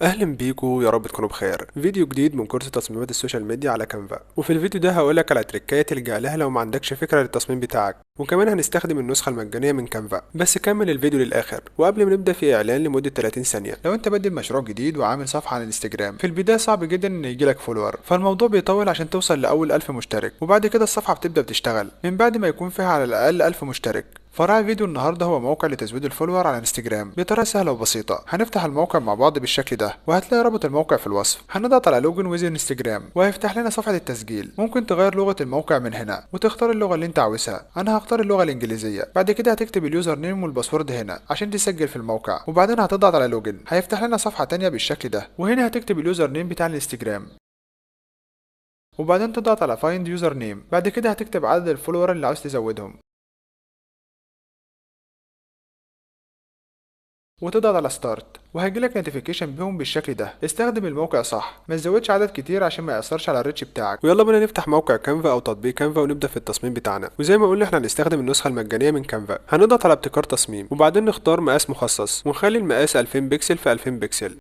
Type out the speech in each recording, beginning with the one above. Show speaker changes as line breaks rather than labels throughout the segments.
اهلا بيكو، يا رب تكونوا بخير. فيديو جديد من كورس تصميمات ال social media على Canva، وفي الفيديو ده هقولك على تريكاية تلجأ لها لو ما عندكش فكرة للتصميم بتاعك، وكمان هنستخدم النسخة المجانية من Canva. بس كمل الفيديو للآخر. وقبل ما نبدأ في إعلان لمدة 30 ثانية، لو أنت بادئ مشروع جديد وعامل صفحة على الانستجرام، في البداية صعب جدا إن يجيلك follower، فالموضوع بيطول عشان توصل لأول 1000 مشترك، وبعد كده الصفحة بتبدأ بتشتغل من بعد ما يكون فيها على الأقل 1000 مشترك. فرع فيديو النهارده هو موقع لتزويد ال follower على انستجرام بطريقة سهلة وبسيطة. هنفتح الموقع مع بعض بالشكل ده، وهتلاقي رابط الموقع في الوصف. هنضغط على login with Instagram وهيفتح لنا صفحة التسجيل. ممكن تغير لغة الموقع من هنا وتختار اللغة اللي انت عاوزها. انا هختار اللغة الانجليزية. بعد كده هتكتب ال username وال password هنا عشان تسجل في الموقع، وبعدين هتضغط على login. هيفتح لنا صفحة تانية بالشكل ده، وهنا هتكتب ال username بتاع الانستجرام، وبعدين تضغط على find username. بعد كده هتكتب عدد ال follower اللي عاوز تزودهم وتضغط على start، وهيجيلك notification بيهم بالشكل ده. استخدم الموقع صح، ما تزودش عدد كتير عشان ما ياثرش على ال reach بتاعك. ويلا بينا نفتح موقع Canva او تطبيق Canva ونبدا في التصميم بتاعنا. وزي ما قلنا احنا هنستخدم النسخة المجانية من Canva. هنضغط على ابتكار تصميم، وبعدين نختار مقاس مخصص ونخلي المقاس 2000 بكسل في 2000 بكسل.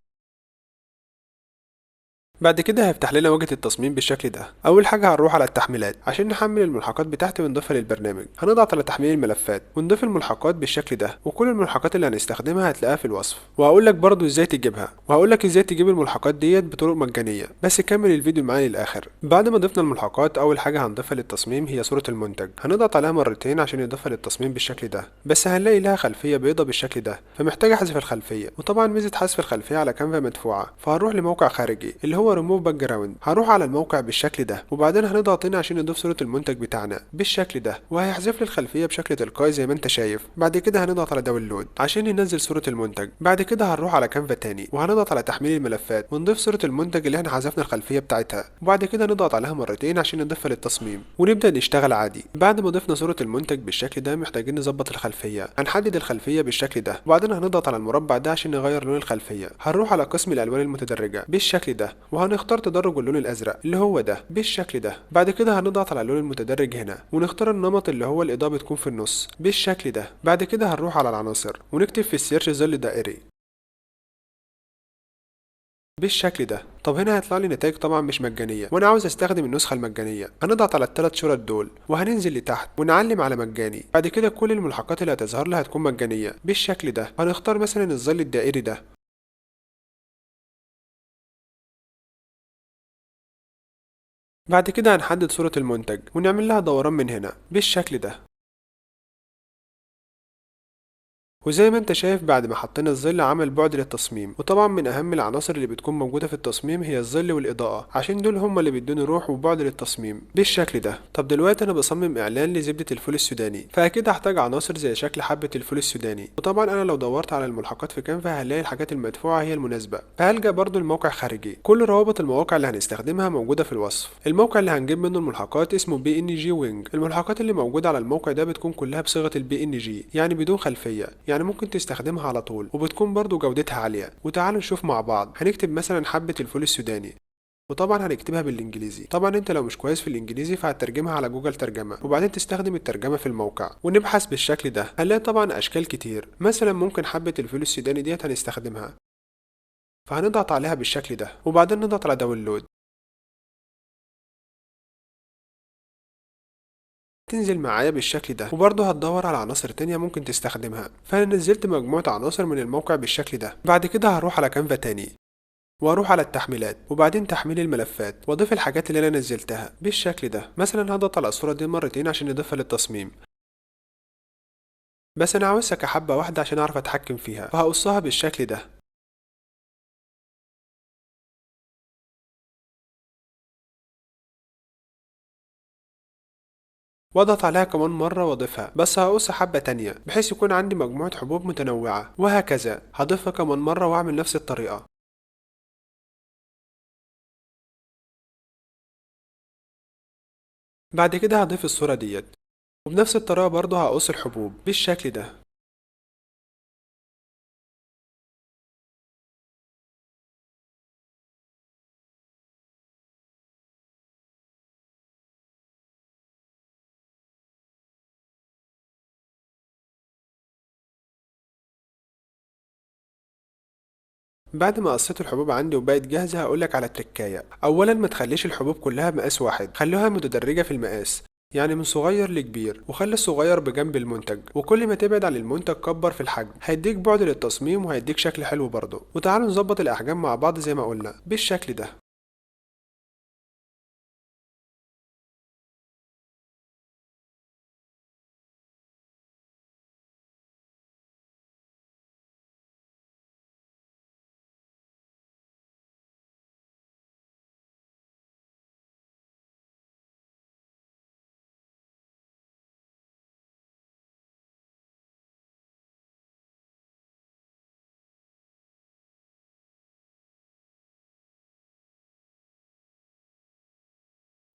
بعد كده هيفتح لنا واجهة التصميم بالشكل ده. أول حاجة هنروح على التحميلات عشان نحمل الملحقات بتاعتي ونضيفها للبرنامج. هنضغط على تحميل الملفات ونضيف الملحقات بالشكل ده، وكل الملحقات اللي هنستخدمها هتلاقيها في الوصف، وهقول لك برضو ازاي تجيبها، وهقول لك ازاي تجيب الملحقات ديت بطرق مجانية. بس كمل الفيديو معايا للآخر. بعد ما ضفنا الملحقات، أول حاجة هنضيفها للتصميم هي صورة المنتج. هنضغط عليها مرتين عشان يضيفها للتصميم بالشكل ده، بس هنلاقي لها خلفية بيضة بالشكل ده، فمحتاج أحذف الخلفية. وطبعا ميزة حذف الخلفية على Canva مدفوعة، فهنروح لموقع خارجي اللي هو ريموف باك جراوند. هروح على الموقع بالشكل ده، وبعدين هنضغط هنا عشان نضيف صورة المنتج بتاعنا بالشكل ده، وهيحذف لي الخلفية بشكل تلقائي زي ما انت شايف. بعد كده هنضغط على download عشان ننزل صورة المنتج. بعد كده هنروح على Canva تاني وهنضغط على تحميل الملفات ونضيف صورة المنتج اللي احنا حذفنا الخلفية بتاعتها، وبعد كده نضغط عليها مرتين عشان نضيفها للتصميم ونبدأ نشتغل عادي. بعد ما ضفنا صورة المنتج بالشكل ده، محتاجين نظبط الخلفية. هنحدد الخلفية بالشكل ده، وبعدين هنضغط على المربع ده عشان نغير لون الخلفية. هنروح على قسم الألوان المتدرجة بالشكل ده، وهنختار تدرج اللون الازرق اللي هو ده بالشكل ده. بعد كده هنضغط على اللون المتدرج هنا ونختار النمط اللي هو الاضاءة بتكون في النص بالشكل ده. بعد كده هنروح على العناصر ونكتب في ال search ظل دائري بالشكل ده. طب هنا هيطلع لي نتائج طبعا مش مجانية، وانا عاوز استخدم النسخة المجانية. هنضغط على الثلاث شرط دول وهننزل لتحت ونعلم على مجاني. بعد كده كل الملحقات اللي هتظهر لها هتكون مجانية بالشكل ده. هنختار مثلا الظل الدائري ده. بعد كده هنحدد صورة المنتج ونعمل لها دوران من هنا بالشكل ده. وزي ما انت شايف بعد ما حطينا الظل عمل بعد للتصميم. وطبعا من اهم العناصر اللي بتكون موجودة في التصميم هي الظل والاضاءة، عشان دول هما اللي بيدوني روح وبعد للتصميم بالشكل ده. طب دلوقتي انا بصمم اعلان لزبدة الفول السوداني، فاكيد هحتاج عناصر زي شكل حبة الفول السوداني. وطبعا انا لو دورت على الملحقات في Canva هلاقي الحاجات المدفوعة هي المناسبة، فهلجأ برضو لموقع خارجي. كل روابط المواقع اللي هنستخدمها موجودة في الوصف. الموقع اللي هنجيب منه الملحقات اسمه PNG Wing. الملحقات اللي موجودة على الموقع ده بتكون كلها بصيغة ال PNG، يعني بدون خلفية، يعني ممكن تستخدمها على طول، وبتكون برضو جودتها عالية. وتعالوا نشوف مع بعض. هنكتب مثلا حبة الفول السوداني، وطبعا هنكتبها بالانجليزي. طبعا انت لو مش كويس في الانجليزي فهترجمها على جوجل ترجمة، وبعدين تستخدم الترجمة في الموقع. ونبحث بالشكل ده، هنلاقي طبعا اشكال كتير. مثلا ممكن حبة الفول السوداني ديت هنستخدمها، فهنضغط عليها بالشكل ده، وبعدين نضغط على download. تنزل معايا بالشكل ده. وبرضه هتدور على عناصر تانية ممكن تستخدمها، فانا نزلت مجموعة عناصر من الموقع بالشكل ده. بعد كده هروح على Canva تاني واروح على التحميلات، وبعدين تحميل الملفات، واضيف الحاجات اللي انا نزلتها بالشكل ده. مثلا هضغط على الصورة دي مرتين عشان نضيفها للتصميم، بس انا عاوزها كحبة واحدة عشان اعرف اتحكم فيها، فهقصها بالشكل ده. واضغط عليها كمان مرة واضيفها، بس هقص حبة تانية بحيث يكون عندي مجموعة حبوب متنوعة، وهكذا. هضيفها كمان مرة واعمل نفس الطريقة. بعد كده هضيف الصورة ديت، وبنفس الطريقة برضو هقص الحبوب بالشكل ده. بعد ما قصيت الحبوب عندي وبقت جاهزة هقولك على تركاية. اولا ما تخليش الحبوب كلها مقاس واحد، خلوها متدرجة في المقاس، يعني من صغير لكبير، وخلي الصغير بجنب المنتج، وكل ما تبعد عن المنتج كبر في الحجم، هيديك بعد للتصميم وهيديك شكل حلو برضه. وتعالوا نظبط الاحجام مع بعض زي ما قلنا بالشكل ده.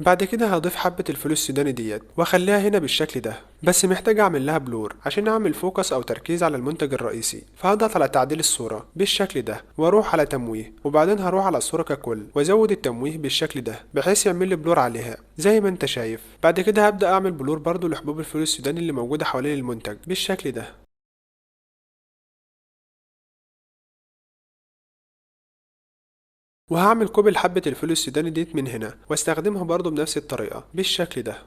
بعد كده هضيف حبة الفول السوداني ديت واخليها هنا بالشكل ده، بس محتاج اعمل لها blur عشان اعمل focus او تركيز على المنتج الرئيسي، فهضغط على تعديل الصورة بالشكل ده واروح على تمويه، وبعدين هروح على الصورة ككل وازود التمويه بالشكل ده بحيث يعمل لي blur عليها زي ما انت شايف. بعد كده هبدأ اعمل blur برضو لحبوب الفول السوداني اللي موجودة حوالين المنتج بالشكل ده. وهعمل copy لحبة الفول السوداني ديت من هنا واستخدمها برضو بنفس الطريقة بالشكل ده.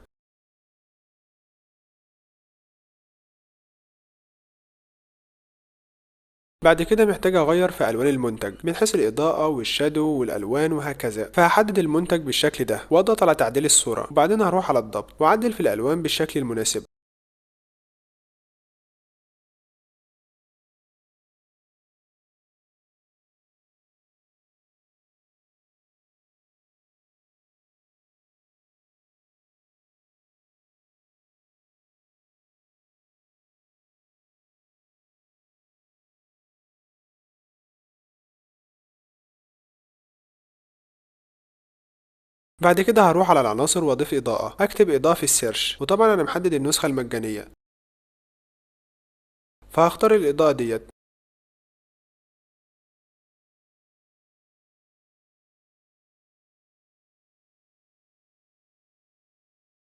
بعد كده محتاج اغير في الوان المنتج من حيث الاضاءة وال shadow والالوان وهكذا، فهحدد المنتج بالشكل ده واضغط على تعديل الصورة، وبعدين هروح على الضبط واعدل في الالوان بالشكل المناسب. بعد كده هروح على العناصر واضيف اضاءة، هكتب اضاءة في ال search، وطبعا انا محدد النسخة المجانية فهختار الاضاءة ديت.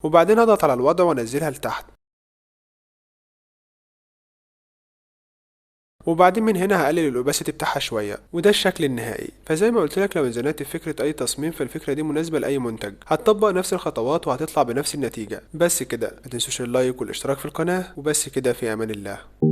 وبعدين اضغط على الوضع وانزلها لتحت، وبعدين من هنا هقلل ال opacity بتاعها شويه، وده الشكل النهائي. فزي ما قلت لك لو انزنقت في فكره اي تصميم فالفكره دي مناسبه لاي منتج، هتطبق نفس الخطوات وهتطلع بنفس النتيجه. بس كده، ما تنسوش ال like والاشتراك في القناه، وبس كده، في امان الله.